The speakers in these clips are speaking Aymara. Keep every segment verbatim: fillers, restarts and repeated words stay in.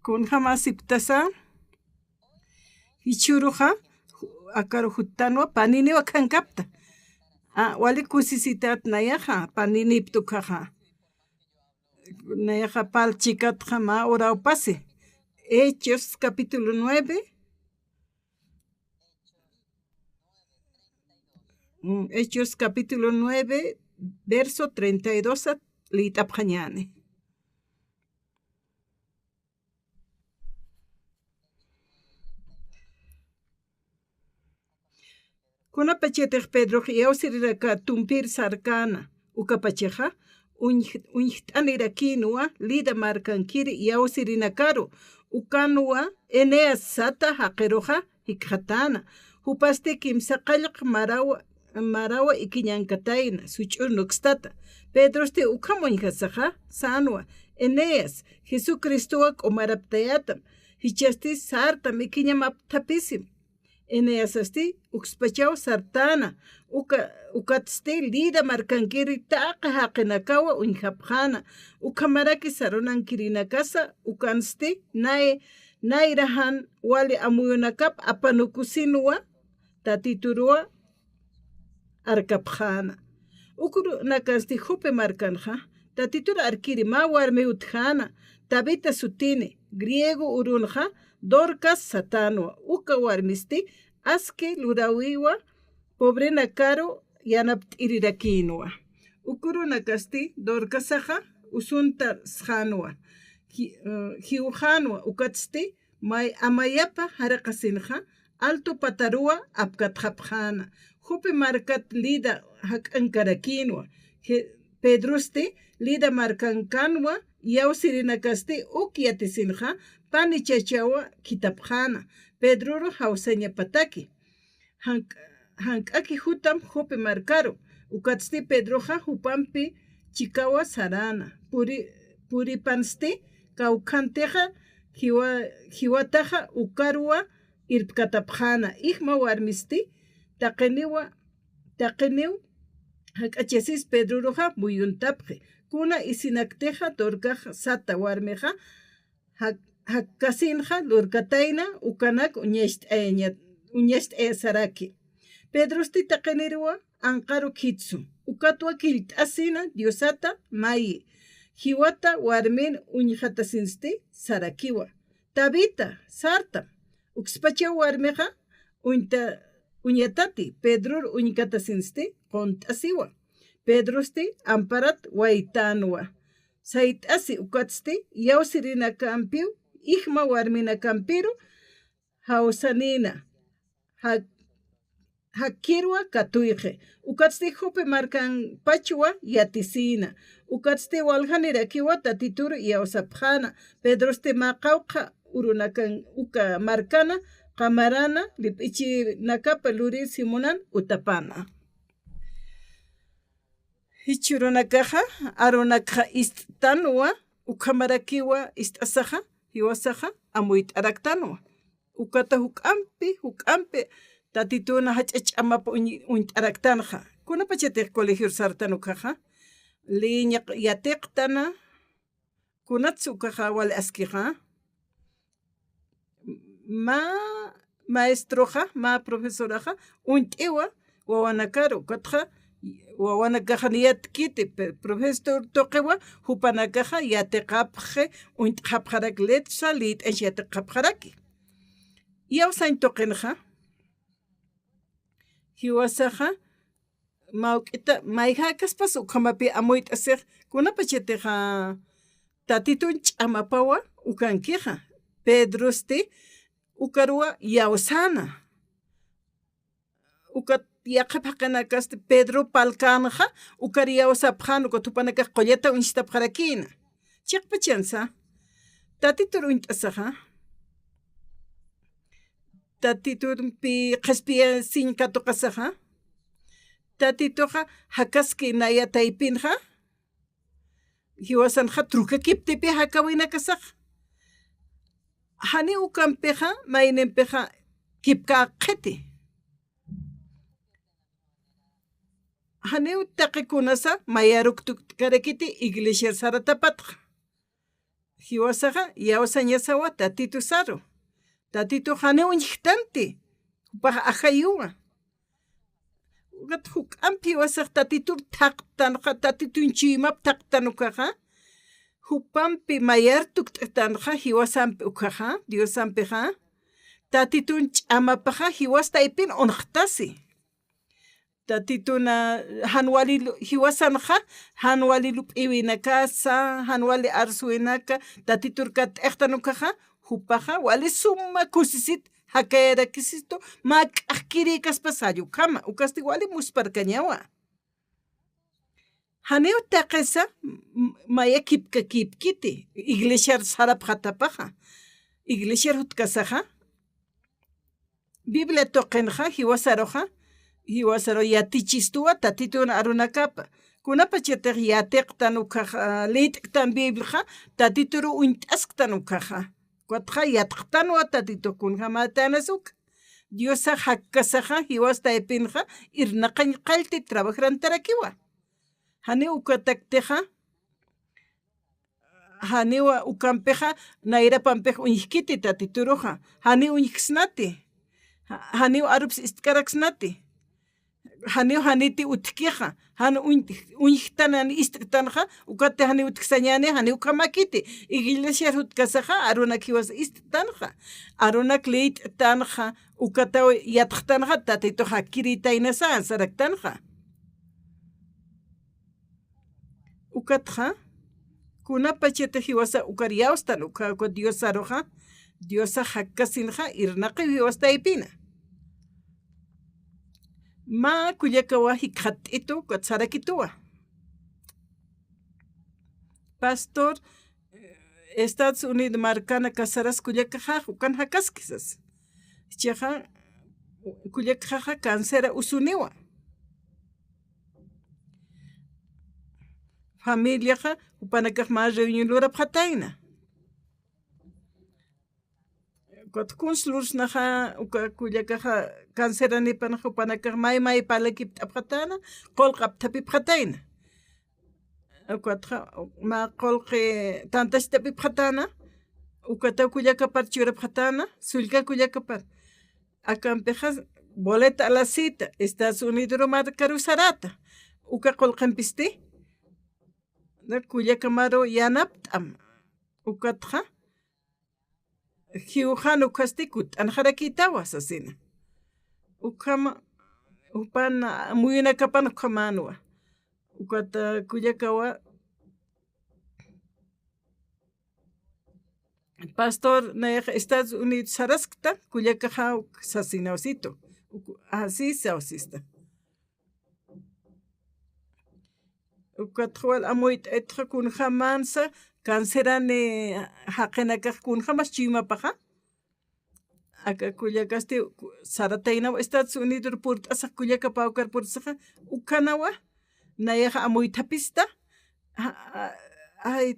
Kunjama siptasa, jichhüruxa, akaru juttanwa paniniw akhankapta. A, wali kusisitat nayaxa, paninipta ukhaxa. Nayaxa pal chikatxa mä urawpasi. Hechos capítulo nueve. Mm, Hechos capítulo nueve, verso treinta y dos a liyt'apxañäni. Kunapachatix Pedrox iyawsirinaka tumpir sarkäna, ukapachaxa uñj-, uñjt'anirakïnwa Lida markankiri iyawsirinakaru, ukanwa Eneas sata jaqiruxa jikxatäna. Jupasti kimsa qallq marawa, marawa ikiñankatayna, such'ur nukstata. Pedrosti ukham uñjasaxa sänwa, Eneas, Jesucristowa k'umaraptayatam, jichhasti sartam ikiñamapthapisim. Eneasasti ukspachaw sartäna, uka, ukatsti Lida markankiri taqi jaqinakawa uñjapxäna, ukhamaraki sarunankirinakasa, ukansti nay, nayra jan wali amuyunakap apanukusinwa, Tatituruwa arkapxäna. Ukürunakasti Jope markanxa, Tatitur arkiri mä warmiw utjäna, Tabita sutini, griego urunxa Dorcas satänwa, uka warmisti aski luräwiwa, pobrenakaru yanapt'irirakïnwa. Ukürunakasti Dorcasaxa usuntasxänwa, ji-, eh, jiwxänwa, ukatsti may amayapa jaraqasinxa, alto pataruwa apkatxapxäna. Jope markat Lida jak'ankarakïnwa. Je-, Pedrosti Lida markankanwa iyawsirinakasti uk yatisinxa, pani chachawa khithapxäna, Pedroru jawsañapataki. Jank-, jank'aki jutam Jope markaru, ukatsti Pedroxa jupampi chikawa saräna. Puri-, puripansti kawkhantixa jiwa-, jiwataxa ukaruwa irpkatapxäna. Ijma warmisti taqiniwa, taqiniw jak'achasis Pedroruxa muyuntapxi. Kuna isinaktixa Dorcas sata warmixa jak-, jakkasinxa lurkatayna, ukanak uñacht'ayaña-, uñacht'ayasaraki. Pedrosti taqinirwa anqaru khitsu, ukatwa killt'asina Diosata mayi. Jiwata warmin uñjatasinsti sarakiwa, Tabita, sartam. Ukspachaw warmixa uñta-, uñatati, Pedror uñkatasinsti qunt'asiwa. Pedrosti amparat waytänwa. Sayt'asi ukatsti iyawsirinakampiw, ijma warminakampiru jawsanïna. Jak-, jakkirwa katuyxi. Ukatsti Jope markanpachwa yatisïna. Ukatsti waljanirakiwa Tatitur iyawsapxäna. Pedrosti mä qawqha urunakan uka markana qamarana, lip'ichinakapa lurir Simonan utapana. Jichhürunakaxa arunakxa ist'tanwa, ukhamarakiwa ist'asaxa, jiwasaxa amuyt'araktanwa. Ukata juk'ampi, juk'ampi Tatituna jach'a ch'amap uñ-, uñt'araktanxa. Kunapachatix colegior sartan ukkhaxa, liña yatiqtana, kunats ukkhaxa wali askixa. Mä maestroxa, mä profesoraxa uñt'iwa wawanakaru, ukatxa wawanakaxa niyatkiti, pe-, profesor tuqiwa, jupanakaxa yatiqapxi, uñt'xapxarak letra, liyt'anch yatiqapxaraki. Iyawsañ tuqinxa, jiwasaxa, mawk'ita, mayjäkaspas ukhamapi amuyt'asix, kunapachatixa Tatitun ch'amapawa ukankixa. Pedrosti ukaruwa iyawsäna. Ukat yaqhip jaqinakasti Pedro palkänxa, ukar iyawsapxän, ukat jupanakax qullata uñstapxarakïna. Chiqpachansa, Tatitur uñt'asaxa, Tatiturpi qhispiyasiñ katuqasaxa, Tatituxa jakaski naya taypinxa, jiwasanxa trukakiptipi jakawinakasax. Janiw ukampixa, maynimpixa kipkäkxiti. Janiw taqi kunasa mayaruktukarakiti iglesiar saratapatxa. Jiwasaxa iyawsañasawa Tatitusaru. Tatitux janiw uñjktanti, jupax ajayuwa. Ukat juk'amp jiwasax Tatitur thaqtanxa, Tatitun chuymap thaqtan ukaxa, jupampi mayar tukt'tanxa jiwasampi ukaxa, Diosampixa, Tatitun ch'amapaxa jiwas taypin unxtasi. Tatituna jan wali lu-, jiwasanxa, jan wali lup'iwinakasa, jan wali arsuwinaka, Tatitur katt'ixtan ukaxa, jupaxa wali suma kusisit, jakayarakisistu, mä k'axkirïkaspas jall ukhama, ukasti wali musparkañawa. Janiw taqisa, m-, maya kipkakipkiti, iglesiar sarapxatapaxa, iglesiar jutkasaxa, Biblia tuqinxa, jiwasaruxa, jiwasaru yatichistuwa Tatitun arunakapa. Kunapachatix yatiqtan ukkhaxa, lït'ktan Bibliaxa, Tatituru uñt'asktan ukkhaxa. Ukatxa yatxtanwa Tatitux kunjämätänas uk. Diosax jakkasaxa, jiwas taypinxa, irnaqañ qallti trabajrantarakiwa. Janiw ukataktixa, janiw ukampixa, nayrapampix uñjkiti Tatituruxa, janiw uñjksnati, ja-, janiw arups ist'karaksnati, janiw janiti utjkixa, jan uñ-, uñjktan jan ist'ktanxa, ukati janiw utjksañäni, janiw ukhamäkiti, iglesiar jutkasaxa, arunak jiwas ist'tanxa, arunak lït'tanxa, ukataw yatxtanxa, Tatitux jakkirïtaynasa, saraktanxa. Ukatxa, kunapachatix jiwasa ukar iyawstan, uka, uka Diosaruxa, Diosax jakkasinxa, irnaqiw jiwas taypina. Mä kullakawa jikxatt'itu, ukat sarakituwa. Pastor, Estados Unidos markana kasaras kullakaxax, ukan jakaski sas. Jichhaxa, kullakaxaxa cancera usuniwa. Familiaxa, jupanakax mä reunión lurapxatayna. Ukat kuns lursnaxa, uka kullakaxa canceranipanaxa, jupanakax may may parlakipt'apxatäna, qullqi apthapipxatayna. Ukatxa, mä qullqi tantachtapipxatäna, ukataw kullakapar churapxatäna, sullka kullakapar. Akampixa boleta a la cita, Estados Unidos markaru saräta. Uka qullqimpisti, na kullakamaru yanapt'am. Ukatxa, jiwxan ukhasti kutt'anxarakïtawa sasina. Ukhama, jupan amuyunakapan ukhamänwa. Ukat kullakawa, pastor, nayax Estados Unidos saraskta, kullakaxa uk sasinawsitu. Uk, así sawsista. Ukatxa wal amuyt'aytxa kunjämänsa, cancerani jaqinakax kunjämas chuymapaxa. Aka kullakasti sarataynawa Estados Unidos purt'asax, kullaka pawkar purt'asaxa, ukhanawa, nayaxa amuythapista, a, a, ay,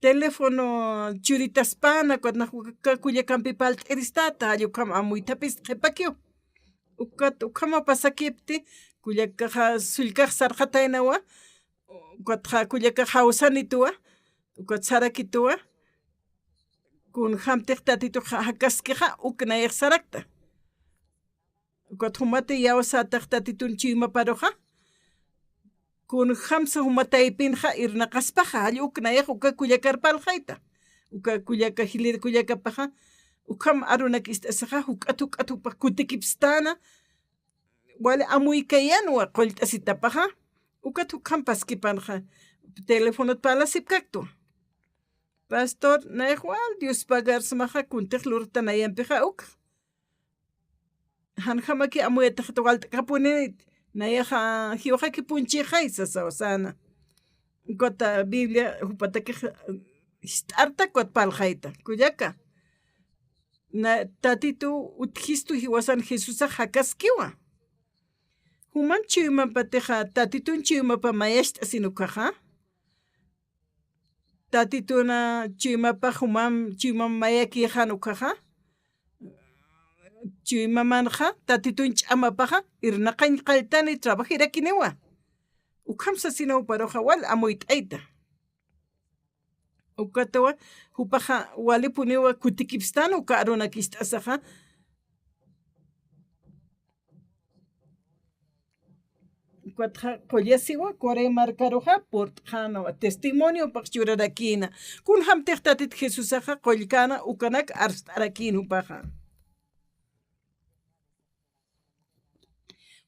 teléfono churitaspäna, ukat nax uka kullakampi parlt'iristata, jall ukham amuythapista, qhipakiw. Ukat ukhama pasakipti, kullakaxa sullkax sarxataynawa, ukatxa kullakax jawsanituwa, ukat sarakituwa, kunjämtix Tatitux ja-, jakaskixa, uk nayax sarakta. Ukat jumati iyawsätax Tatitun chuymaparuxa, kunjämsa juma taypinxa irnaqaspaxa, jall uk nayax uka kullakar parlxayta. Uka kullaka, jilïr kullakapaxa, ukham arunak ist'asaxa, juk'at juk'at jupax kutikipstäna, wali amuykayanwa qullt'asitapaxa, ukat ukham paskipanxa, telefonot parlasipkaktwa. Pastor, nayax wal Dios pagarsmaxa, kuntix lurtanayampixa uk. Janjamaki amuyataxta walt'kapunit, nayaxa jiwxaki punchixay sasaw säna. Ukat Biblia jupatakix jist'arta ukat parlxayta, kullaka. Na, Tatitu utjistu jiwasan Jesusax jakaskiwa. Juman chuymapatixa, Tatitun chuymapa mayacht'asin ukkhaxa. Tatituna chuymapa jumam, chuymam mayakïxan ukkhaxa. Chuymamanxa, Tatitun ch'amapaxa, irnaqañ qalltani trabajirakiniwa. Ukham sasinaw paruxa wal amuyt'ayta. Ukatawa, jupaxa walipuniwa kutikipstan uka arunak ist'asaxa. Ukatxa qullasiwa, Corea markaruxa purt'xänawa, testimonio jupax churarakïna. Kunjamtix Tatit Jesusaxa qullkäna ukanak arst'arakïn jupaxa.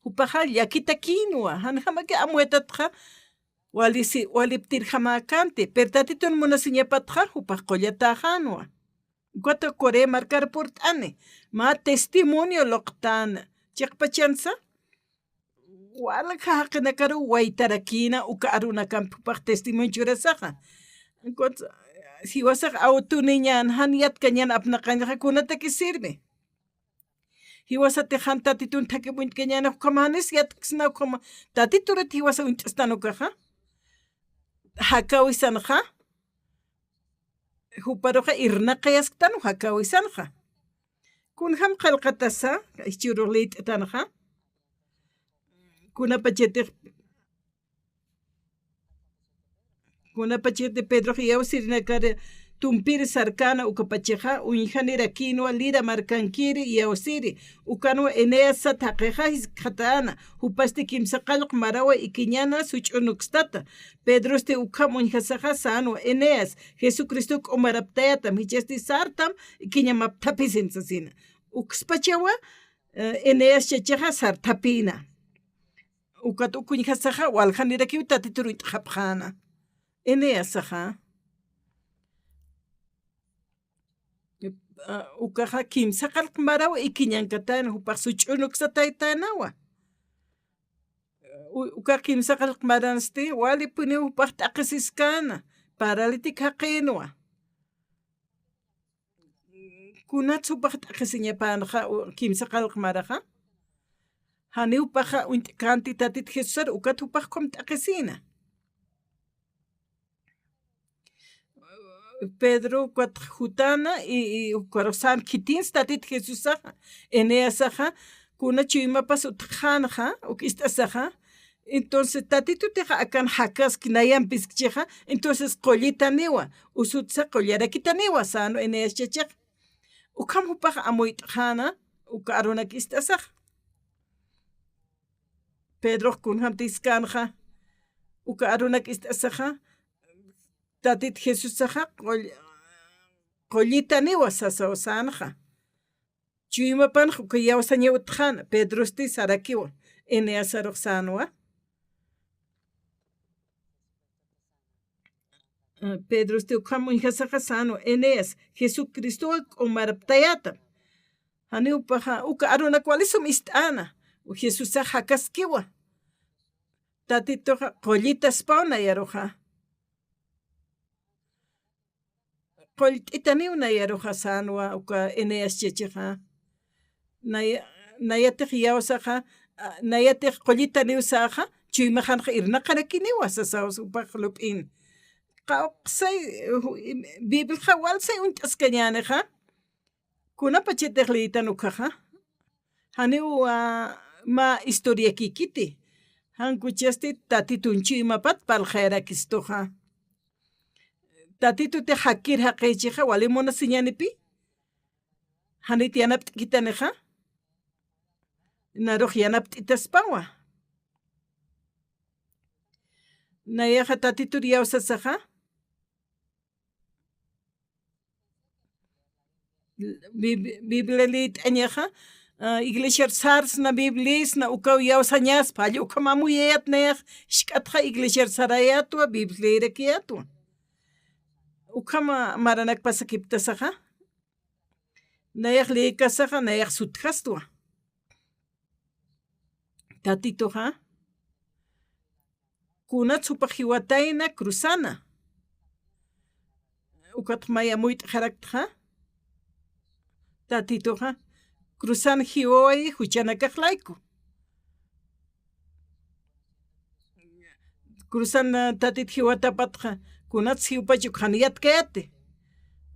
Jupaxa llakitakïnwa, janjamaki amuytatxa, walisi, waliptirjamäkänti, pero Tatitun munasiñapatxa, jupax qullatäxänwa. Ukata Corea markar purt'ani, mä testimonio luqtän, chiqpachansa, walja jaqinakaru waytarakïna uka arunakampi jupax testimonio churasaxa. Entonces, jiwasax awtuniñan, jan yatkañan apnaqañxa, kunataki sirve. Jiwasatix jan Tatitun thakip uñt'kañäni, ukham janis yatksna, ukham Tatiturit jiwasa uñt'stan ukaxa. Jakäwisanxa. Juparuxa irnaqayasktan jakäwisanxa. Kunjam qillqatasa, jichhürux liyt'tanxa. Kunapachatix Kunapachatix Pedrox iyawsirinakar tumpir sarkäna ukapachaxa, uñjanirakïnwa lira markankiri iyawsiri, ukanwa Eneas sat jaqixa jiskxatäna, jupasti kimsa qallq marawa ikiñana such'unukstata. Pedrosti ukham uñjasaxa sänwa, Eneas, Jesucristo k'umaraptayatam, jichhasti sartam ikiñamapthapisim sasina. Ukspachawa, eh, Eneas chachaxa sarthapïna. Ukat uk uñjasaxa, waljanirakiw Tatitur uñt'xapxäna. Eneasaxa. Ah, ukaxa kimsa qallq maraw ikiñankatayna, jupax such'unuksataytänawa. U-, uka kimsa qallq maransti, walipuniw jupax t'aqhisiskäna, paralític jaqïnwa. Kunats jupax t'aqhisiñapänxa, u-, kimsa qallq maraxa? Janiw jupaxa uñt'känti Tatit Jesusar, ukat jupax ukham t'aqhisïna. Pedro ukat jutäna, y, y ukarux sän khitins Tatit Jesusaxa, Eneasaxa, kuna chuymapas utjxänxa, uk ist'asaxa, entonces, Tatitutix akan jakaski, nayan piskchixa, entonces, qullitaniwa, usutsa qullarakitaniwa, sänwa Eneas chachix. Ukham jupax amuyt'xäna, uka arunak ist'asaxa. Pedrox kunjamtï siskäna, uka arunak ist'asaxa, Tatit Jesusaxa, qull-, qullitaniwa sasaw sänxa. Chuymapanx uka iyawsañaw utjxäna, Pedrosti sarakiwa, Eneasarux sänwa. Ah, Pedrosti ukham uñjasaxa sänwa, Eneas, Jesucristowa k'umaraptayätam. Janiw jupaxa, uka arunak wali sum ist'äna, Jesusax jakaskiwa. Tatituxa qullitaspaw nayaruxa. Qullt'itaniw nayaruxa sänwa uka Eneas chachixa. Naya-, nayatix iyawsaxa, a, nayatix qullitaniw säxa, chuymaxanxa irnaqarakiniwa sasaw jupax lup'in. Qawqsay, ju-, Bibliaxa walsay uñt'askañänixa. Kunapachatix liytan ukhaxa. Janiw, a, mä historiakïkiti. Jan kuchasti Tatitun chuymapat parlxayarakistuxa. Tatitutix jakkir jaqichixa, wali munasiñänipi. Janit yanapt'kitanixa. Narux yanapt'itaspawa. Nayaxa Tatitur iyawsasaxa. Bib-, Biblia liyt'añaxa, a, iglesiar sarsna, Biblia sna, ukaw iyawsañaspa, jall ukham amuyayät nayax, jisk'atxa iglesiar sarayätwa, Biblia leerakiyätwa. Ukham maranak pasakiptasaxa, nayax leekasaxa, nayax sutjastwa. Tatituxa, kunats jupax jiwatayna cruzana. Ukatx may amuyt'xaraktxa, Tatituxa, cruzan jiwawayi juchanakax layku. Cruzan, a, Tatit jiwatapatxa, kunats jiwpach uk jan yatkayäti.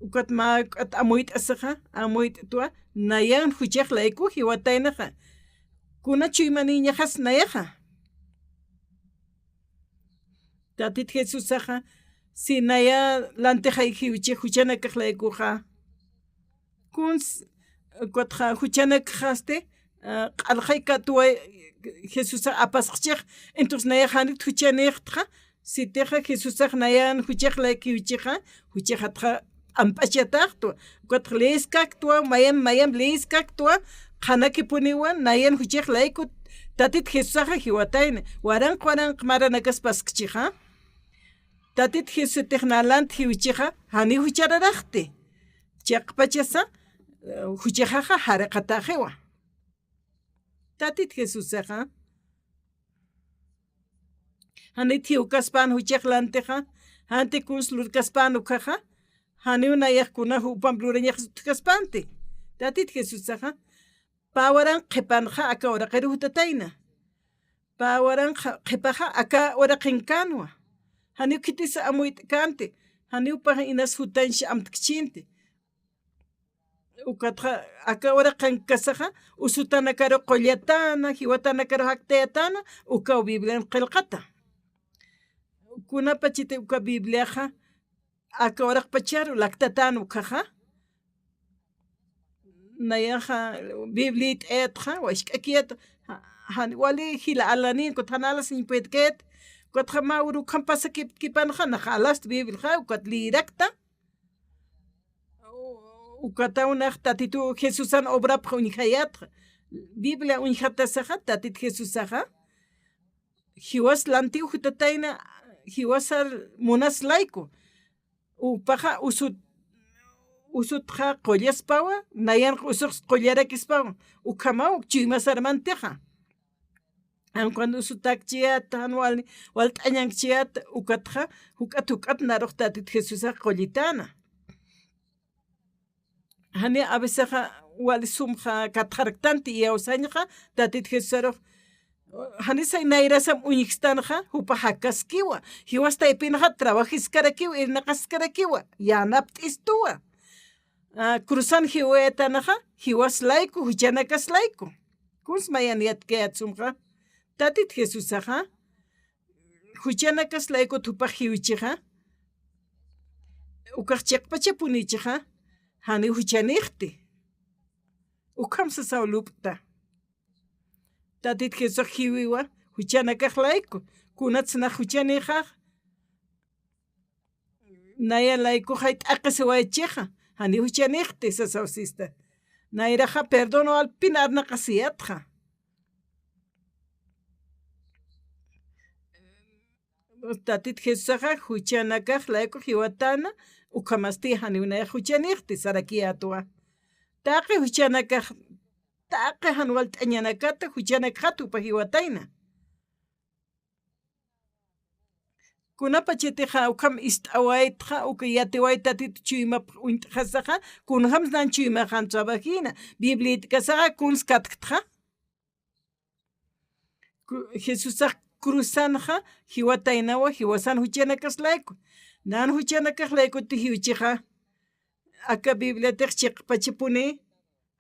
Ukat mä juk'at amuyt'asaxa, amuyt'twa, nayan juchax layku jiwataynaxa. Kuna chuymanïñaxas nayaxa. Tatit Jesusaxa, Si naya lantixay jiwchix juchanakax laykuxa. Kuns, ukatxa juchanakaxasti, ah, q'alxay katuwa Jesusa apasxchix, entonces nayax janit juchanïxtxa, sitixa Jesusax nayan juchax laykiwchixa, juchaxatxa p'amp'achataxtwa, ukatxa leeskaktwa, mayam, mayam leeskaktwa, qhanakipuniwa, nayan juchax layku, Tatit Jesusaxa jiwatayna, waranq, waranq maranakas paskchixa. Tatit Jesusatix nalant jiwchixa, jani juchararaxti. Chiqpachasa, eh, juchaxaxa jariqataxiwa. Tatit Jesusaxa, janit jiwkaspan juchax lantixa, janti kuns lurkaspan ukhaxa, janiw nayax kuna jupamp lurañax utjkaspanti. Tatit Jesusaxa, pä waranq qhipanxa aka uraqiru jutatayna. Pä waranq qhipaxa aka uraqinkänwa. Janiw khitisa amuyt'känti, janiw pax inas jutanchi amtkchinti. Ukatxa aka uraqinkasaxa, usutanakaru qullatäna, jiwatanakaru jaktayatäna, ukaw Biblian qillqata. Kunapachiti uka Bibliaxa, aka uraqpacharu laktatän ukhaxa, nayaxa Bibliayt'ayatxa, wask'akiyat, ja-, jan wali jila alanin, ukat jan alasiñ puedkayat, ukatxa mä uru ukham pasakipkipanxa, nax alast Bibliaxa, ukat lirakta, ukataw nax Tatitu Jesusan obrapx uñjayatxa. Biblia uñjatasaxa, Tatit Jesusaxa, jiwas lantiw jutatayna, jiwasar munas layku. Jupaxa usut, usutxa qullaspawa, nayanx usux qullarakispawa. Ukhamaw chuymasar mantixa. Jan cuando usutakchiyat, jan wal, walt'añankchiyat, ukatxa, juk'at, juk'at narux Tatit Jesusax qullitäna. Jani a vecesaxa wali sumxa katxaraktanti iyawsañxa, Tatit Jesusarux, janisay nayrasam uñjkstanxa, jupax jakaskiwa, jiwas taypinxa trabajiskarakiwa, irnaqaskarakiwa, yanapt'istuwa. Ah, cruzan jiwayatanaxa, jiwas layku, juchanakas layku. Kuns mayan yatkayat sumxa, Tatit Jesusaxa, juchanakas laykut jupax jiwchixa, ukax chiqpachapunichixa, jani juchanïxti. Ukham sasaw lup'ta. Tatit Jesusax jiwiwa, juchanakax layku, kunats nax juchanïxax, naya laykuxay t'aqisiwaychixa, jani juchanïxti sasaw sista. Nayraxa perdón walpin arnaqasiyatxa. Tatit Jesusaxa juchanakax layku jiwatäna, ukhamasti janiw nayax juchanïxti sarakiyätwa. Taqi juchanakax, taqi jan walt'añanakata juchanakxat jupax jiwatayna. Kunapachatixa ukham ist'awaytxa, uka yatiwayt Tatit chuymap uñt'xasaxa, kunjams nan chuymaxan trabajïna, Bibliayt'kasaxa kuns katktxa. Ku-, Jesusax cruzanxa, jiwataynawa, jiwasan juchanakas layku. Nan juchanakax laykuti jiwchixa, aka Bibliatix chiqpachapuni,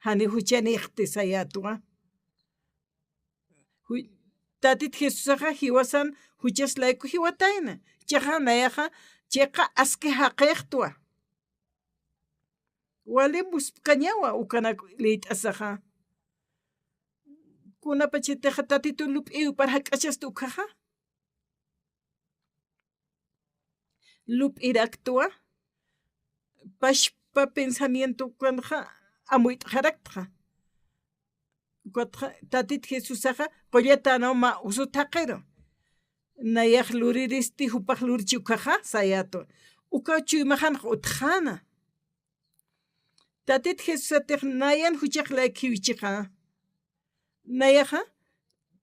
jani juchanïxti sayätwa. Ju-, Tatit Jesusaxa jiwasan juchas layku jiwatayna. Chiqa nayaxa, chiqa aski jaqïxtwa. Wali muspkañawa ukanak liyt'asaxa. Kunapachatixa Tatitu lup'iw para jak'achasti ukhaxa. Lup'iraktwa, pachpa pensamiento ukanxa amuyt'xaraktxa. Ukatxa, Tatit Jesusaxa, qullatanaw mä usut jaqiru. Nayax luriristi jupax lurchi ukhaxa, sayätwa. Ukaw chuymaxanx utjäna. Tatit Jesusatix nayan juchax layku jiwchixa. Nayaxa,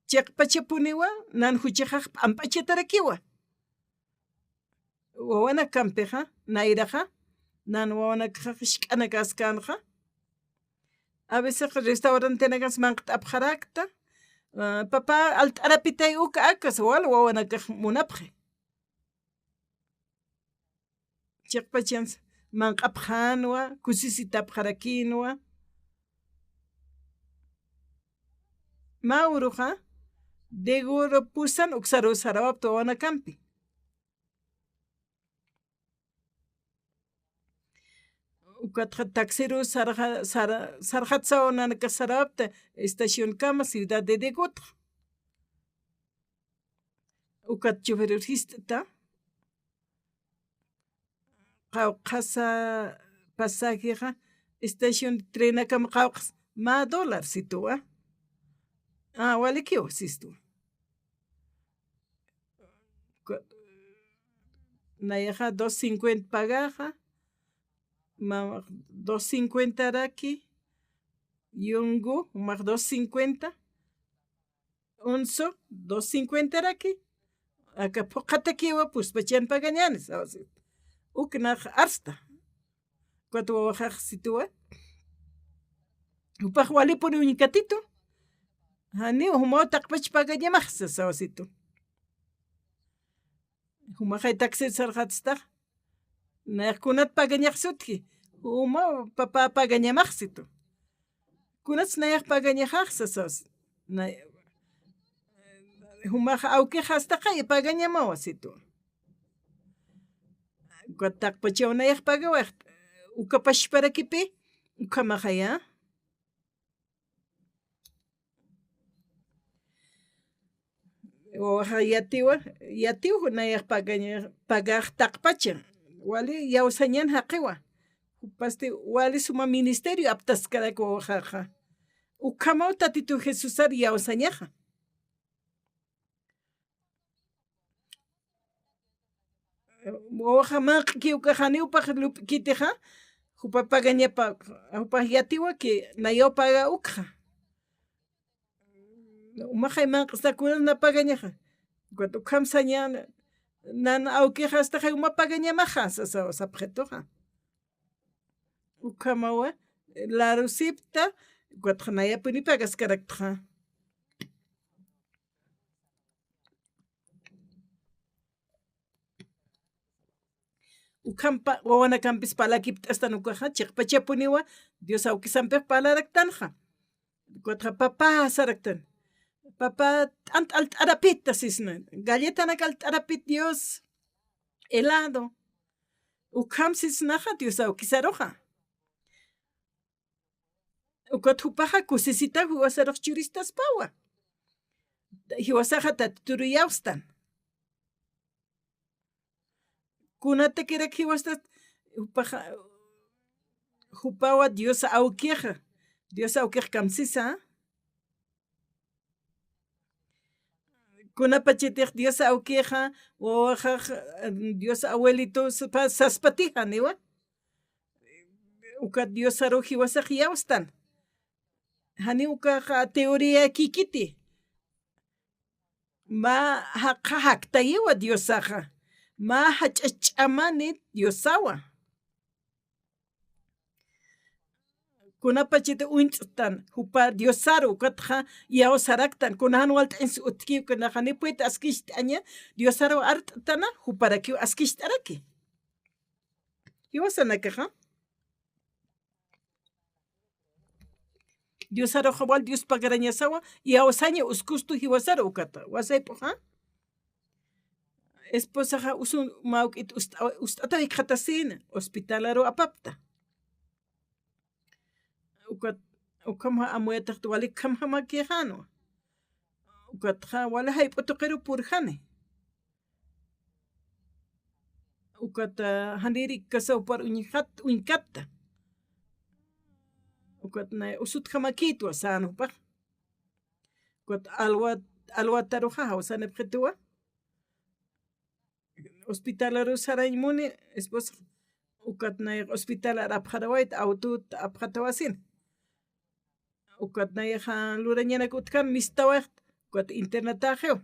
chiqpachapuniwa, nan juchaxax p'amp'achatarakiwa. Wawanakampixa, nayraxa, nan wawanakaxax jisk'anakaskänxa. A veces restaurantenakas manq't'apxarakta, ah, papá, alt'arapitay uka akas, wal wawanakax munapxi. Chiqpachans manq'apxänwa, kusisitapxarakïnwa. Mä uruxa, Degoro pusan uksaruw sarawapta wawanakampi. Ukatxa taxiru sarxa-, sar-, sarxat sawa nanakax saräpxta estacionkama Ciudad de Degotxa. Ukat choferur jist'ta, qawqhasa pasajexa, estación de trenakama qawqhas mä dólar situwa. Ah, walikiw sistuwa. Ku-, nayaxa dos cincuenta pagaxa, mamax dos cincuentaraki, yungu, jumax dos cincuenta, unsu, dos cincuentaraki, aka phuqhatakiwa puspachan pagañäni, sawasitu. Uk nax arsta. Ukat wawaxax situwa. Jupax walipuni uñkatitu. Janiw, jumaw taqpach pagañamax, sawasitu. Jumaxay taxir sarxatstax. Nayax kunat pagañaxsa utji. Jumaw papá pagañamax situ. Kunats nayax pagañaxaxsa sas. Nay-, jumax awkix jastaqay pagañamawa situ. Ukat taqpachaw nayax pagawax. Uka pachparakipi, ukhamaxaya. Wawaxa yatiwa, yatiw nayax pagaña-, pagax taqpacha. Wali iyawsañan jaqiwa. Jupasti wali suma ministerio aptaskarak wawaxaxa. Ukhamaw Tatitu Jesusar iyawsañaxa. Wawaxa manq'ki ukax janiw jupax lup'kitixa, jupa pagañapa, jupax yatiwa que nayaw paga ukxa. Umaxay manq'stakuna na pagañaxa. Ukat ukham saña nan awkixa astaxay uma pagañamaxa, sasa, sapxituxa. Ukhamawa, larusipta, ukatxa nayapuni pagaskaraktxa. Ukhampa, wawanakampis parlakipt'astan ukaxa, chiqpachapuniwa, Dios awkisampix parlaraktanxa. Ukatxa papá saraktan. Papá, t'ant alt'arapit sisna. Galletanak alt'arapit Dios. Helado. Ukham sisnaxa Dios awkisaruxa. Ukat jupaxa kusisita jiwasarux churistaspawa. Jiwasaxa Tatituru iyawstan. Kunatakirak jiwastat, jupaxa, jupawa Dios awkixa. Dios awkix kamsisa. Kunapachatix Dios awkixa, wawaxax, Dios abuelito sapa-, saspatixa, niwa. Ukat Diosaru jiwasax iyawstan. Jani ukaxa teoría kikiti. Mä jaqha jaktayiwa Diosaxa. Mä jach'a ch'amani Diosawa. Kunapachati uñt'tan, jupa Diosaru, ukatxa iyawsaraktan, kuna jan walt'añs utjkiw, kuna janiw purit askicht'aña, Diosaru art'tana, juparakiw askicht'araki. Jiwasanakaxa. Diosaruxa wal Dios pagarañasawa, iyawsaña uskustu jiwasaru ukata. Wasayp'uxa. Esposaxa usun mä juk'it ust'a-, ust'atawikxatasïna, hospitalaru apapta. Ukat, ukham amuyataxt wali khamjamakixänwa. Ukatxa wali jayp'u tuqiru purjani. Ukat, ah, janirïkasa jupar uñjat-, uñkatta. Ukat nay usutjamakïtwa sän jupax. Ukat alwa-, alwataruxa jawsanipxituwa. Hospitalaru sarañ muni, esposa, ukat nayax hospitalar apxarawayt, autot apxatawasin. Ukat nayaxa lurañanak utjkan mistawaxt, ukat internatäxiw.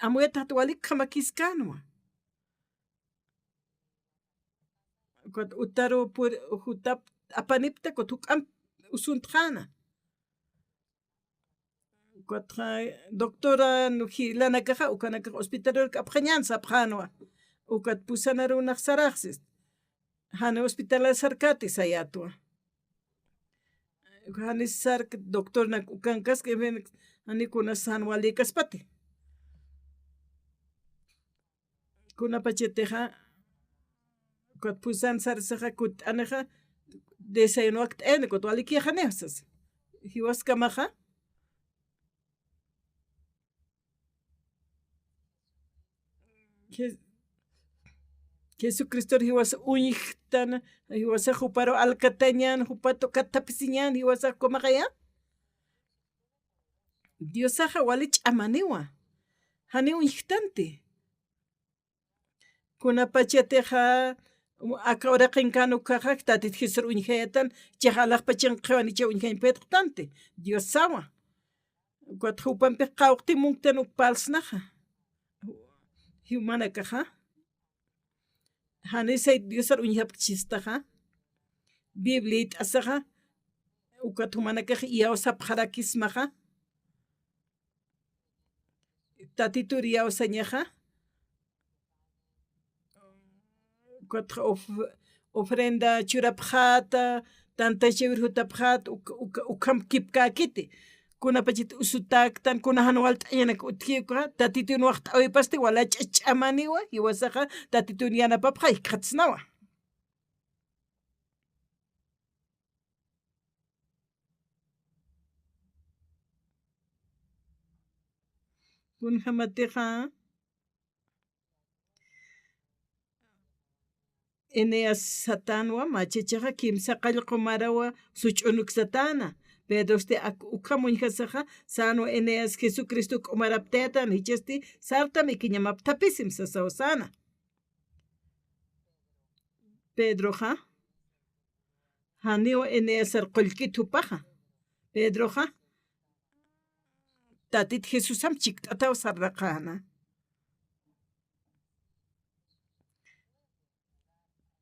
Amuyataxt walik jamakiskänwa. Ukat utaru pur-, jutap apanipta, ukat juk'amp usuntxäna. Ukatxa doctora jilanakaxa, ukanakax hospitalaruk apxañän sapxänwa. Ukat pusanarunax saraxsis. Jani hospitalar sarkäti sayätwa. Jani sark doctornak ukankaski, en fin, jani kunas jan walïkaspati. Kunapachatixa, Ukat pusan sarsaxa kutt'anixa, desayuno wakt'ayani, ukat walikixaniw sasa. Jiwaskamaxa. Je-, Jesucristor jiwas uñjtan, jiwasax juparu alkatañan, jupat ukat thapisiñan, jiwasax ukhamaxaya. Diosaxa wali ch'amaniwa. Jani uñjtanti. Kunapachatixa, aka uraqinkan ukaxa, Tatit Jesusar uñjayätan, jichhax alaxpa chinqhiwan jichha uñjañ puyatxtanti, Diosawa. Ukat jupampix qawqti munktan uk parlsnaxa. Jumanakaxa. Jani Sayt Diosar uñjapkchistaxa. Bibliayt'asaxa. Ukat jumanakax iyawsapxarakismaxa. Tatitur iyawsañaxa. Ukat of-, ofrenda churapxäta, tantachawir jutapxäta, uk-, uk-, ukham kipkäkiti. Kunapachat usutäktan, kuna jan walt'añanak utji uka, Tatitun waxt'awipasti, wala ch'ach'amaniwa, jiwasaxa, Tatitun yanapapxa, jikxatsnawa. Kunjamatixa, Eneas satänwa, mä chachaxa kimsa qallqu marawa such'unuk satäna. Pedrosti ak-, ukham uñjasaxa, sänwa Eneas Jesucristo k'umaraptayätan, jichhasti sartam ikiñamap thapisim sasaw säna. Pedroxa, janiw Eneasar qullkit jupaxa. Pedroxa, Tatit Jesusam chikt'ataw sarnaqäna.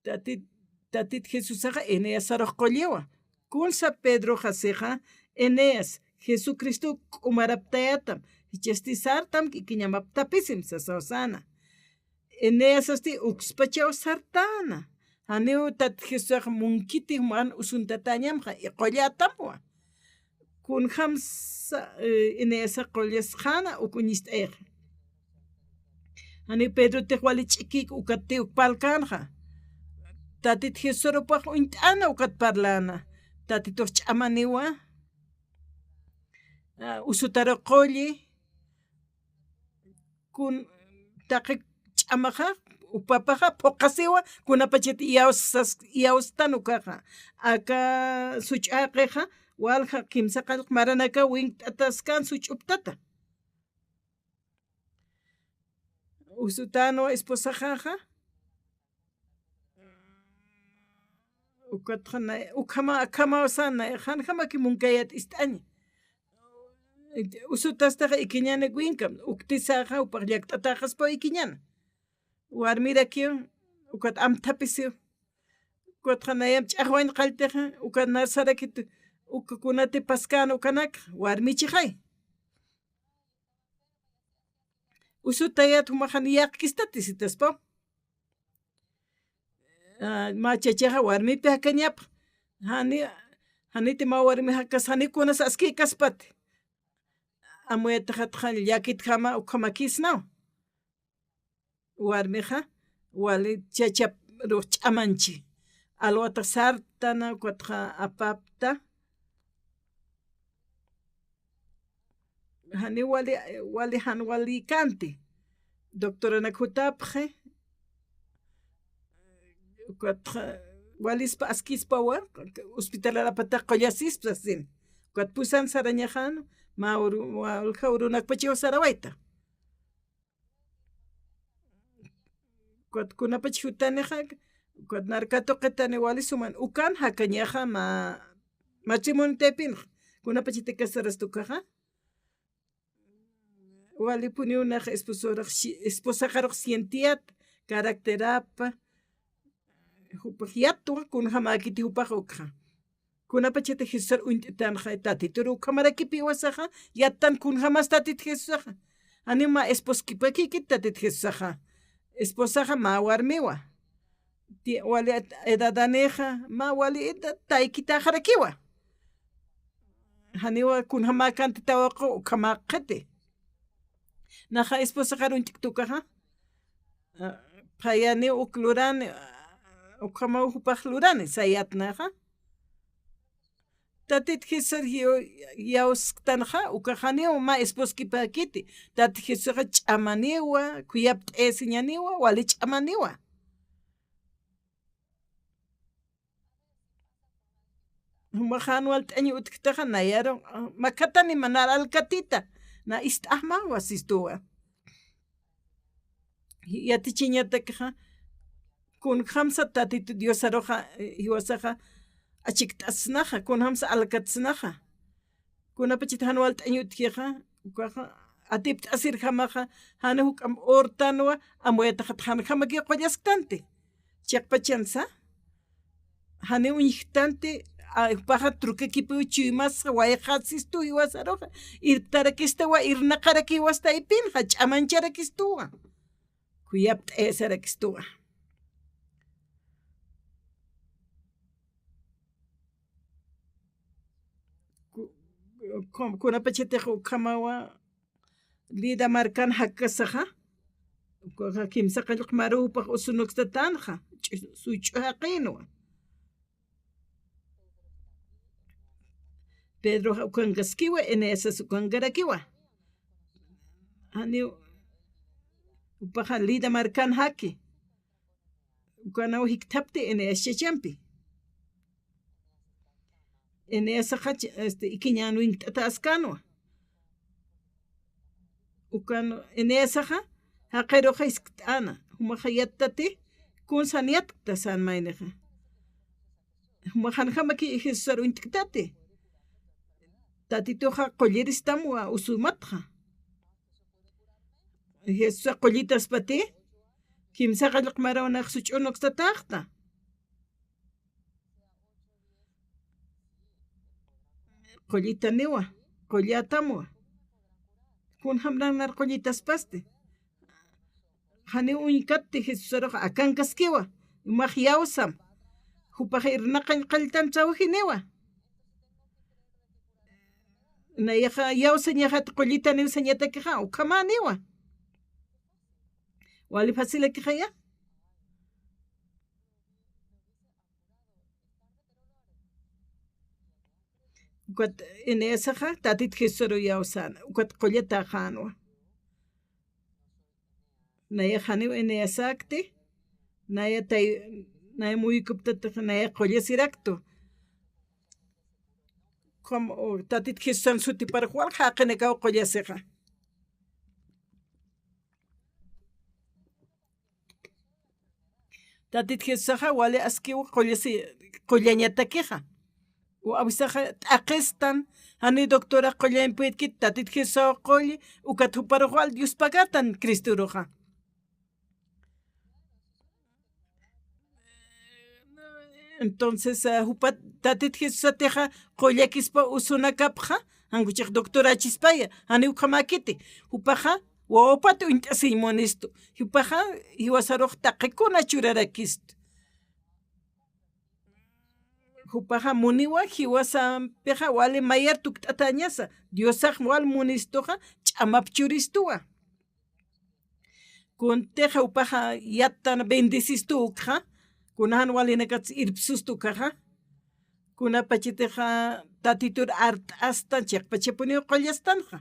Tatit, Tatit Jesusaxa Eneasarux qulliwa. Kunsa Pedroxa sixa, Eneas, Jesucristo k'umaraptayätam, jichhasti sartam ikiñamap thapisim sasaw säna. Eneasasti ukspachaw sartäna. Janiw Tatit Jesusax munkiti juman usuntatäñamxa, i qullätamwa. Kunjamsa, eh, Eneasax qullasxäna uk uñist'ayaxa. Janiw Pedrotix wali ch'ikik ukatti uk parlkänxa. Tatit Jesusar jupax uñt'äna ukat parläna. Tatitux ch'amaniwa. Ah, usutaru qulli. Kun taqi ch'amaxa, jupapaxa, phuqhasiwa, kunapachat iyawsas-, iyawstan ukaxa. Aka such'äqixa, walja kimsa qallq maranaka winkt'ataskän such'uptata. Usutänwa esposaxaxa. Ukatxa nay, ukhama, akhamaw sän nay, janjamaki munkayät ist'aña. Usutastaxa ikiñanak winkam, uktisaxa, jupax llakt'atäxaspaw ikiñana. Warmirakiw, ukat amthapisiw. Ukatxa nayam ch'axwañ qalltixa, ukat narsarakitu, uka kunati paskän ukanakxa, warmichixay. Usutayät jumax jan yäqkistati sitaspaw. Ah, mä chachaxa warmipi jakañapx. Jani, janiti mä warmi jakas, jani kunas askïkaspati. Amuyatixatxa llakitjama ukhamakïsnaw. Warmixa, wali chacharux ch'amanchi. Alwatax sartana, ukatxa apapta. Jani wali, wali jan wali kanti. Doctoranak jutapxi. Ukatxa, walispa askispawa, hospitalar apatax qullasispa sasin. Ukat pusan sarañaxan, mä uru-, walja urunakpachiw sarawayta. Ukat kunapach jutanixa, ukat nar katuqitani wali suman, ukan jakañaxa mä, mä matrimonitaypinxa, kunapachati casarasta ukaxa. Walipuniw nax esposorax si-, esposaxarux sientiyät, caracterapa, jupax yatwa, kunjamäkiti jupax ukxa. Kunapachati Jesusar uñt'tanxa, Tatitur ukhamarakipi jiwasaxa, yattan kunjamas Tatit Jesusaxa. Janiw mä esposkipakïkit Tatit Jesusaxa. Esposaxa mä warmiwa. Ti-, wali et-, edadanixa, mä wali edad taykitäxarakiwa. Janiwa kunjamäkanti tawaqu ukhamäkxiti. Naxa esposaxar uñt'kta ukaxa. Ah, phayaniw uk lurani, ah, Ukhamaw jupax lurani, sayatnaxa. Tatit Jesús yaw-, yawsktanxa, ukaxaniw mä esposkipäkiti. Tatit Jesusaxa ch'amaniwa, khuyapt'ayasiñaniwa, wali ch'amaniwa. Jumax jan walt'añ utjktaxa nayaru, ah, makatani manar alkatita, na ist'axmawa sistuwa. Yatichiñatakxa, kunjamsa Tatitu Diosaruxa, eh, jiwasaxa, achikt'asnaxa, kunjamsa alkatsnaxa. Kunapachat jan walt'añ utjixa, ukaxa, atipt'asirjamaxa, jan juk'amp urtanwa, amuyataxat janjamakiw qullasktanti. Chiqpachansa, janiw uñjktanti, a, jupaxa trukakipiw chuymasxa, wayqasistu jiwasaruxa, irptarakistuwa, irnaqarakiwasta ipinxa, ch'amancharakistuwa, khuyapt'ayasarakistuwa. Ku-, ku-, kunapachatix ukhamawa, Lida markan jakasaxa, ukaxa kimsa qallq maruw jupax usunukstatänxa, ch'u-, such'u jaqinwa. Pedroxa ukankaskiwa, Eneasas ukankarakiwa. Janiw, jupaxa Lida markan jaki. Ukanaw jikthapti Eneas chachampi. Eneasaxa ch-, este, ikiñan winkt'atäskänwa. Ukan Eneasaxa, jaqiruxa jiskt'äna, jumaxa yattati, kuns jan yatkta sän maynixa. Jumax janjamaki Jesusar uñt'ktati. Tatituxa qulliristamwa usumatxa. Jesusax qullitaspati, kimsa qallq maruw nax such'unuksatäxta. Qullitaniwa, qullatamwa. Kunjamran nar qullitaspasti. Janiw uñkatti Jesusaruxa akankaskiwa, jumax yawsam. Jupax irnaqañ qalltan chawjiniwa. Nayaxa yawsañaxat qullitaniw sañatakixa, ukhamäniwa. Wali facilakixaya. Ukat Eneasaxa, Tatit Jesusaruw yawsäna, ukat qullatäxänwa. Nayax janiw Eneasäkti, naya tay, naya muykuptatix, naya qullasiraktu. Como, o, Tatit Jesusan sutiparux walja jaqinakaw qullasixa. Tatit Jesusaxa wali askiw qullasi, qullañatakixa. O awisaxa t'aqistan, jani doctorax qullañ puytkit, Tatit Jesusaw qulli, ukat juparux wal Dios pagatan Cristoruxa. Entonces, ah, jupat Tatit Jesusatixa qullakispa usunakapxa, jankuchix doctorachispaya, jani ukhamäkiti. Jupaxa, wawapat uñt'asiñ munistu. Jupaxa, jiwasarux taqikuna churarakistu. Jupaxa muniwa, jiwasampixa wali mayar tukt'atäñasa. Diosax wal munistuxa, ch'amap churistuwa. Kuntixa jupaxa yattan bendecistu ukxa, kuna jan walinakats irpsustu ukhaxa, kunapachatixa Tatitur art'astan, chiqpachapuniw qullastanxa.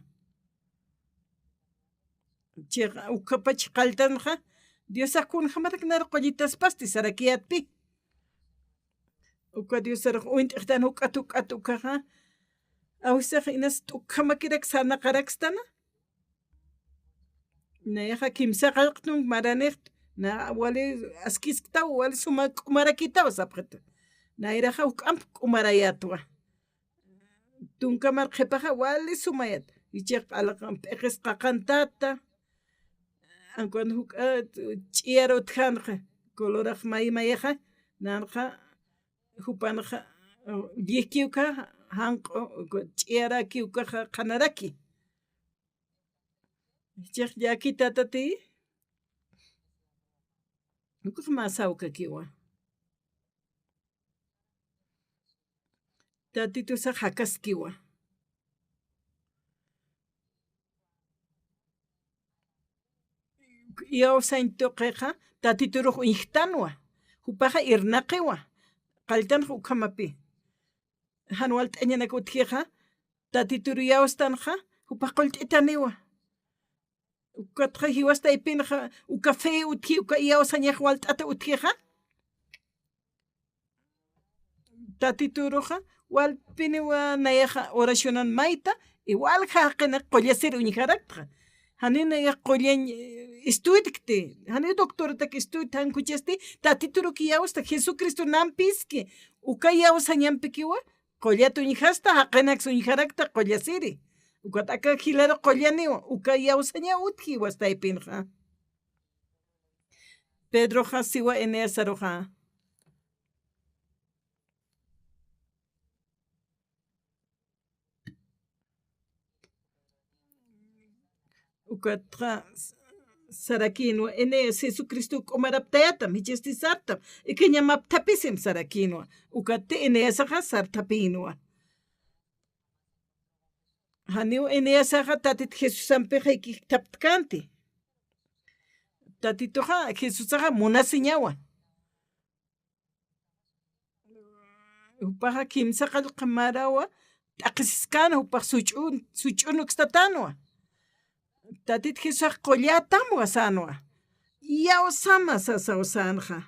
Chiqa, ukhapach qalltanxa, Diosax kunjamarak nar qullitaspasti sarakiyatpi. Uka Diosarux uñt'ixtan juk'at juk'at ukhaxa, awisax inas t'ukhamakirak sarnaqarakstana. Nayaxa kimsa qallq tunk maranixta, na wali askisktaw, wali suma k'umarakitaw sapxita. Nayraxa juk'amp k'umarayätwa. Tunka mar qhipaxa wali sumayät. Jichhax q'alaqan p'iqis qaqantäta. Ankuwan juk'a ch'iyar utjänxa. Colorax may mayaxa, nanxa, jupanxa, llikiw uka, janq'u, ch'iyaraki ukaxa qhanaraki. Jichhax llakitätati, ukax mä sawkakiwa. Tatitusax jakaskiwa. Iyawsañ tuqixa, Tatiturux uñjtanwa. Jupaxa irnaqiwa. Qalltanxa ukhamapi. Jan walt'añanak utjixa, Tatitur iyawstanxa, jupax qullt'itaniwa. Ukatxa jiwas taypinxa, uka fe utji, uka iyawsañax walt'ata utjixa. Tatituruxa, walpiniwa nayaxa oracionan mayta, igual jaqinak qullasir uñjaraktxa. Jani nayax qullañ, eh, estuditkti, jani doctoratak estuditkti, jan kuchasti, Tatituruk iyawsta, Jesucristo nampiski, uka iyawsañampikiwa, qullat uñjasta, jaqinaks uñjarakta qullasiri. Ukat aka jilaru qullaniwa, uka iyawsaña utji jiwas taypinxa. Pedroxa siwa Eneasaruxa. Ukatxa s-, sarakïnwa, Eneas, Jesucristo k'umaraptayatam, jichhasti sartam, ikiñam apthapisim sarakïnwa. Ukatti Eneasaxa sarthapïnwa. Janiw Eneasaxa Tatit Jesusampixa ikiktaptkanti. Tatituxa, Jesusaxa munasiñawa. Jupaxa kimsa qallqha marawa t'aqhisiskäna, jupax such'un, such'un ukstatänwa. Tatit Jesusax qullatamwa sänwa. Iyawsama sasaw sänxa.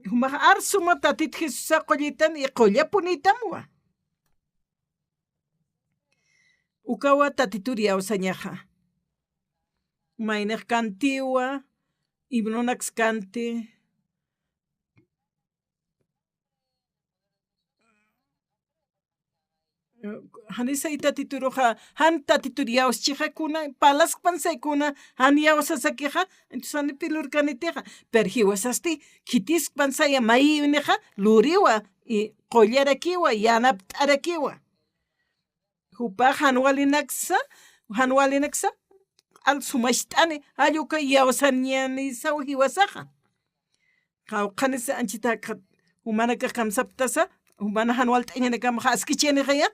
Jumax arsuma Tatit Jesusa qullitan y qullapunïtamwa. Ukawa Tatitur iyawsañaxa. Maynix kantiwa, himnonaks kanti. Janisay Tatituruxa, jan Tatitur iyawschixa kuna, parlaskpansay kuna, jan iyawsasakixa, entonces janipi lurkanitixa. Pero jiwasasti, khitiskpansaya mayïwinixa, luriwa, y qullarakiwa, yanapt'arakiwa. Jupax jan walinaksa, jan walinaksa, q'al sumacht'ani, jall uka iyawsañanisaw jiwasaxa. Qawqhanisa anchita jakxat, jumanakax kamsapktasa, jumana jan walt'añanakamaxa askichanixaya.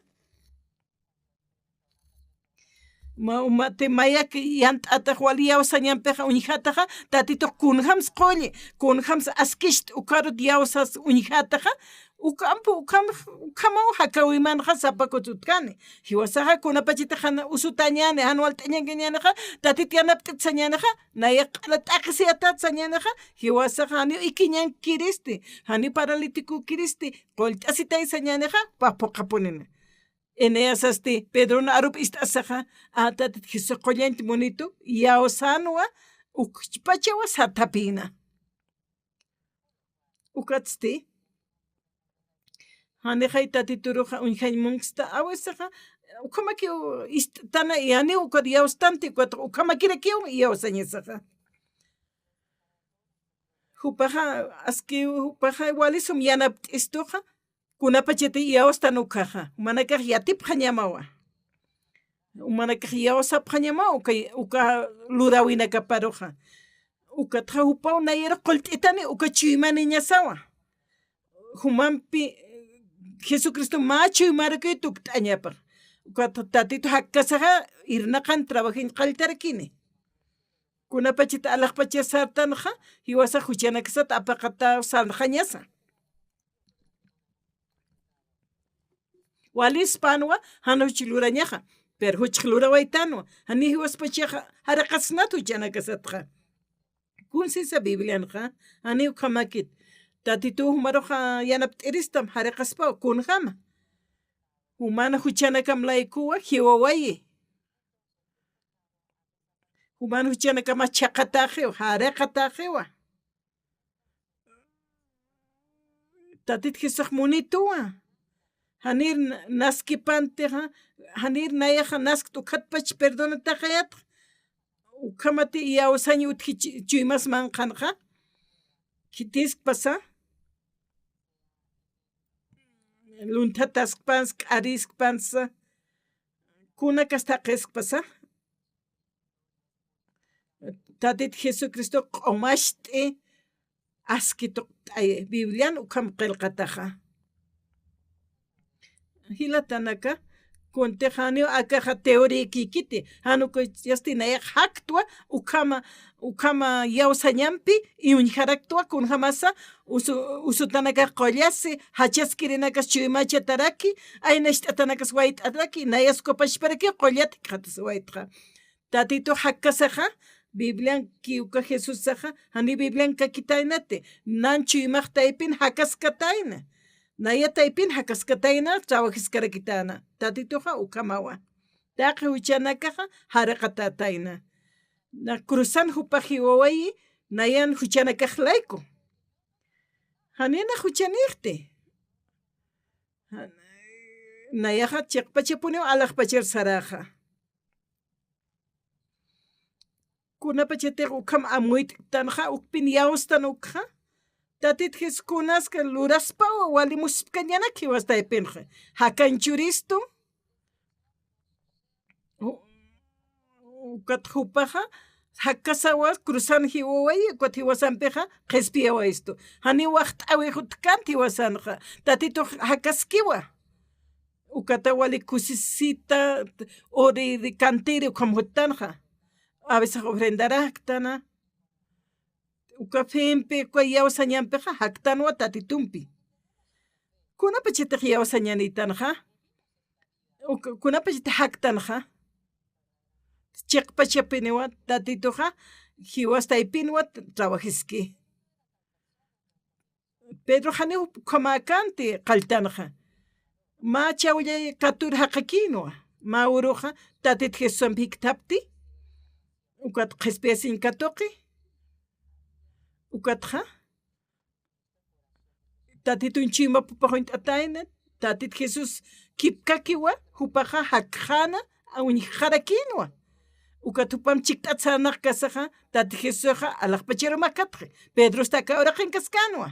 Ma, umati mayak yant'atax wal iyawsañampixa uñjataxa, Tatitux kunjams qulli, kunjams askicht ukarut iyawsas uñjataxa, ukampu, ukam, ukhamaw jakäwimanxa sapa kutsutkani. Jiwasaxa kunapachitix jan usutañäni, jan walt'añankañänixa, Tatit yanapt'it sañänixa, nayax q'ala t'aqhisiyatät sañänixa, jiwasaxa janiw ikiñankiristi, janiw paralítico kiristi, qullt'asitay sañänixa, phuqhapunini. Eneasasti, Pedron arup ist'asaxa, a, Tatit Jesús qullañt munitu, iyawsänwa, ukchpachawa sarthapïna. Ukatsti, janixay Tatituruxa uñjañ munksta, a veces, ukhamakiw ist'tana, y janiw ukat iyawstanti, ukat ukhamakirakiw iyawsañasaxa. Jupaxa, aski, jupaxa wali sum yanapt'istuxa, kunapachati iyawstan ukaxa, jumanakax yatipxañamawa. Jumanakax iyawsapxañamaw uka, uka luräwinakaparuxa. Ukatxa jupaw nayar qullt'itani uka chuymaniñasawa. Jumampi Jesucristo mä chuymarukiw tukt'añapax. Ukat Tatitu jakkasaxa irnaqan trabajiñ qalltarakini. Kunapachat alaxpachas sartanxa, jiwasax juchanakasat apaqataw sarxañasa. Walispanwa, jan juch lurañaxa, pero juchx lurawaytanwa, jani jiwaspachaxa, jariqasnat juchanakasatxa. Kunsisa Biblianxa, jani ukhamakit, Tatituw jumaruxa yanapt'iristam, jariqaspaw, kunjama. Jumana juchanakam laykuwa, jiwawayi. Juman juchanakama chhaqataxiw, jariqataxiwa. Tatit Jesusax munituwa. Janir na-, naskipantixa, janir nayaxa naskt ukhatpach perdonataxayatxa. Ukhamati iyawsañ utji chu-, chuymas manqhanxa. Khitiskpasa. Lunthataskpansa, k'ariskpansa. Kunakas thaqiskpasa. Tatit Jesucristo q'umacht'i aski tuqt'ayi, Biblian ukham qillqataxa. Jilatanaka, Kuntix janiw akaxa teoría kikiti, jan ukasti nayax jaktwa, ukhama, ukhama iyawsañampi, uñjaraktwa, kunjamasa, usu, usutanakax qullasi, jachaskirinakas chuymachataraki, aynacht'atanakas wayt'ataraki, nayas ukapachparakiw qullat jikxatasawaytxa. Tatitux jakkasaxa, Biblianki uka Jesusaxa, jani Biblian kakitaynati, nan chuymax taypin jakaskatayna. Naya taypin jakaskatayna, trabajiskarakitäna. Tatituxa ukhamawa. Taqi juchanakaxa jaraqatätayna. Na cruzan jupax jiwawayi, nayan juchanakax layku. Janina juchanixti. Jan-, nayaxa chiqpachapuniw alaxpachar saraxa. Kunapachatix ukham amuyt'tanxa, ukpin iyawstan ukxa. Tatit Jesús kunaska luraspawa, wali muspkañanak jiwas taypinxa. Jakan churistu. U-, ukat jupaxa, jakkasawa, cruzan jiwawayi, ukat jiwasampixa, qhispiyawayistu. Janiw waxt'äwix utjkänti jiwasanxa. Tatitux jakaskiwa. Ukata wali kusisita, uri, ri cantiri ukham juttanxa. A veces ofrendaraktan. Uka fimpi, uka iyawsañampixa jaktanwa Tatitumpi. Kunapachatix iyawsañanïtanxa. Uka, kunapachatix jaktanxa. Chiqpachapiniwa Tatituxa, jiwas taypinwa trabajiski. Pedro janiw ukhamäkänti qalltanxa. Mä chawllay katur jaqakïnwa. Mä uruxa Tatit Jesusamp jikthapti. Ukat qhispiyasiñ katuqi. Ukatxa Tatitun chuymapapax uñt'atayna. Tatit Jesús kipkakiwa, jupaxa jakxäna, uñjxarakïnwa. Ukat jupamp chikt'at sarnaqkasaxa, Tatit Jesusaxa alaxpacharu makatxi. Pedrosti aka uraqinkaskänwa.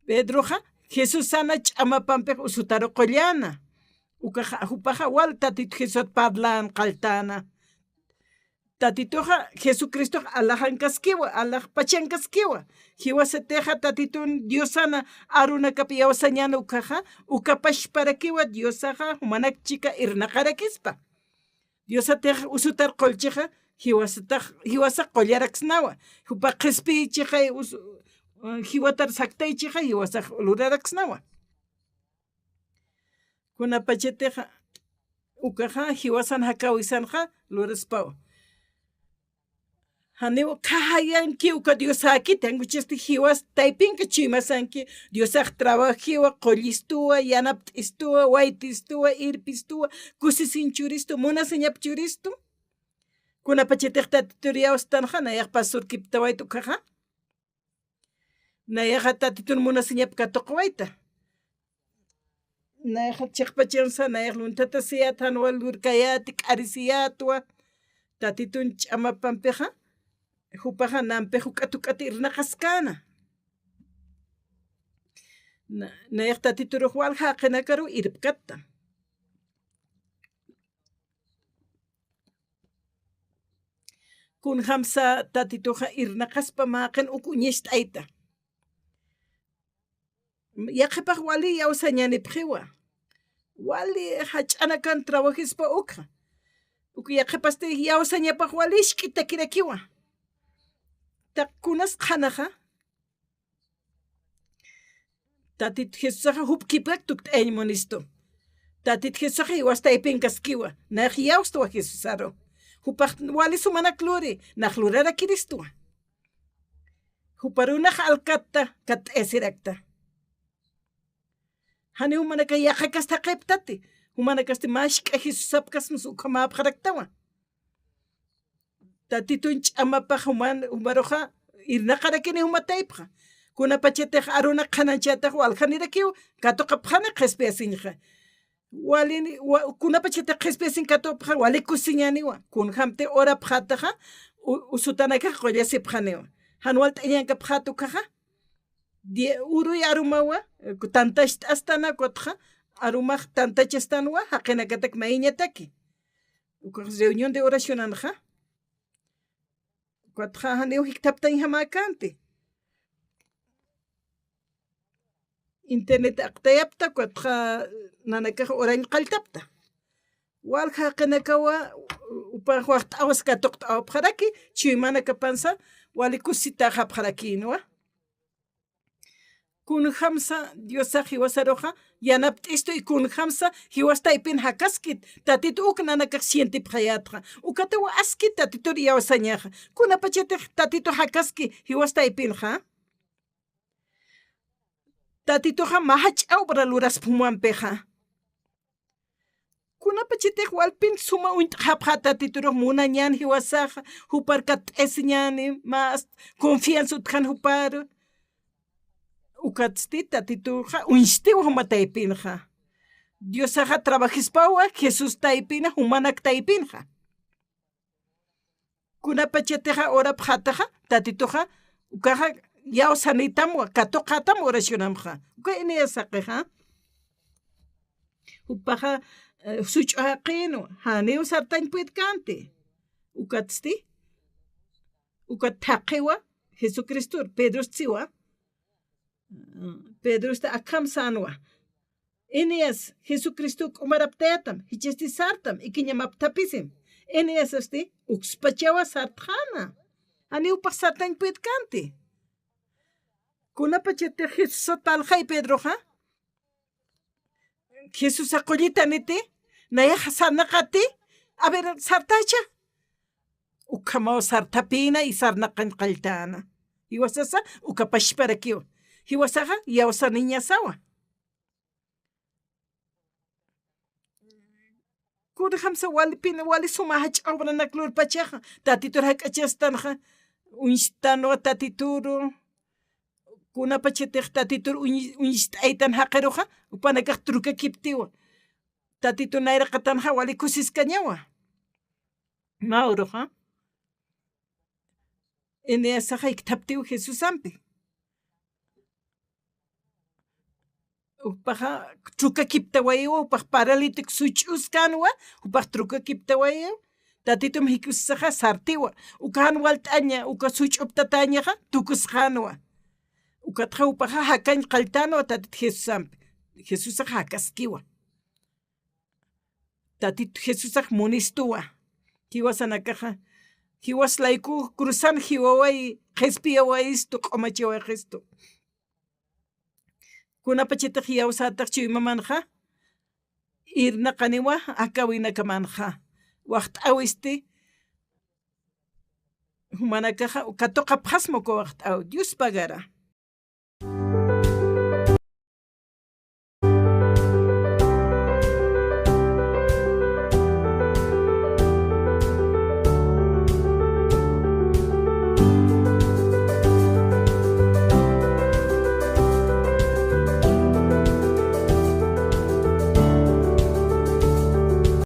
Pedroxa Jesusana ch'amapampix usutaru qulläna. Ukaxa, jupaxa wal Tatit Jesusat parlän qalltäna. Tatituxa Jesucristox alaxankaskiwa, alaxpachankaskiwa. Jiwasatixa Tatitun Diosana arunakap iyawsañäna ukaxa, ukapachparakiwa Diosaxa jumanak chika irnaqarakispa. Diosatix usutar qullchixa, jiwasatax, jiwasax qullaraksnawa. Jupax qhispiychixa, us-, jiwatar saktaychixa, jiwasax luraraksnawa. Kunapachatixa, ukaxa, jiwasan jakäwisanxa, luraspawa. Janiw qhaxayanki uka Diosäkiti, jan ukasti jiwas taypinka chuymasanki, Diosax trabajiwa, qullistuwa, yanapt'istuwa, waytistuwa, irpistuwa, kusisiñ churistu, munasiñap churistu. Kunapachatix Tatitur iyawstanxa, nayax pasurkiptawayt ukaxa. Nayaxa Tatitun munasiñap katuqawayta. Nayaxa chiqpachansa, nayax lunthatasiyät, jan wal lurkayäti, k'arisiyätwa. Tatitun ch'amapampixa, jupaxa nampix juk'at juk'at irnaqaskäna. Na-, nayax Tatiturux wal jaqinakaru irpkatta. Kunjamsa Tatituxa irnaqaspa mäqin uk uñacht'ayta. Yaqhipax wali iyawsañanipxiwa. Wali jach'anakan trabajispa ukxa. Uk yaqhipasti iyawsañapax wali isk'itakirakiwa. Taq kunas qhanaxa, Tatit Jesusaxa jup kipkak tukt'ayañ munistu. Tatit Jesusaxa jiwas taypinkaskiwa, nax iyawstwa Jesusaru. Jupax wali sumanak luri, nax lurarakiristwa. Juparunax alkatta katt'ayasirakta. Jani jumanakax yaqhakas thaqhiptati, jumanakasti mä jisk'a Jesusapkasmas ukhamäpxaraktawa. Tatitun ch'amapax juman, jumaruxa irnaqarakini juma taypxa. Kunapachatix aruna qhananchätax waljanirakiw katuqapxani qhispiyasiñxa. Walini, wa-, kunapachatix qhispiyasiñ katuqapxani wali kusiñäniwa. Kunjamtix urapxätaxa, u-, usutanakax qullasipxaniwa. Jan walt'añankapxät ukaxa. Die-, uruy arumawa, tantacht'astana, ukatxa arumax tantachastanwa, jaqinakatak mayiñataki. Ukax reunión de oracionanxa. Ukatxa janiw jikthaptañjamäkänti. Internet aqtayapta, ukatxa nanakax urañ qalltapta. Walja jaqinakawa, upax waxt'awas katuqt'awapxaraki, chuymanakapansa, wali kusitaxapxarakïnwa. Kunjamsa Diosax jiwasaruxa yanapt'istu, y kunjamsa jiwas taypin jakaskit, Tatitu uk nanakax sientipxayätxa. Ukatawa askit Tatitur iyawsañaxa. Kunapachatix Tatitu jakaski jiwas taypinxa, Tatituxa mä jach'a obra luraspa jumampixa. Kunapachatix walpin suma uñt'xapxä Tatiturux munañän jiwasaxa, jupar katt'asiñäni, mä confianza utjan juparu. Ukatsti Tatituxa uñstiwa juma taypinxa. Diosaxa trabajispawa Jesús taypina, jumanak taypinxa. Kunapachatixa orapxätaxa, Tatituxa, ukaxa iyawsanitamwa, katuqätam oracionamxa. Uka Eneas jaqixa. Jupaxa, eh, such'u jaqïnwa, janiw sartañ puytkänti. Ukatsti, ukat thaqiwa Jesucristor, Pedrostsiwa. Pedrosti akham sänwa. Eneas, Jesucristo k'umaraptayätam, jichhasti sartam, ikiñam apthapisim. Eneasasti ukspachawa sartxäna. Janiw jupax sartañ puytkänti. Kunapachatix Jesusat parlxay Pedroxa, Jesusa qullitaniti, nayax sarnaqati, a ver, sartächa. Ukhamaw sarthapïna y sarnaqañ qalltäna. Jiwasasa uka pachparakiwa. Jiwasaxa iyawsaniñasawa. Kunjamsa walipina, wali suma jach'a obranak lurpachaxa, Tatitur jak'achastanxa, uñstanwa Tatituru, kunapachatix Tatitur uñ-, uñst'aytan jaqiruxa, jupanakax trukakiptiwa. Tatitu nayraqatanxa wali kusiskañawa. Mä uruxa, Eneasaxa ikthaptiw Jesusampi. Jupaxa trukakiptawayiwa, jupax paralítico such'uskänwa, jupax trukakiptawayiwa. Tatitum jikussaxa sartiwa. Uka jan walt'aña, uka such'uptatäñaxa tukusxänwa. Ukatxa jupaxa jakañ qalltänwa Tatit Jesusampi. Jesusaxa jakaskiwa. Tatit Jesusax munistuwa. Jiwasanakaxa, jiwas layku cruzan jiwawayi, qhispiyawayistu, q'umachawayistu. Kunapachatix iyawsätax chuymamanxa, irnaqaniwa akawinakamanxa. Waxt'äwisti, jumanakaxa katuqapxasma uka waxt'äw, Dios pagara.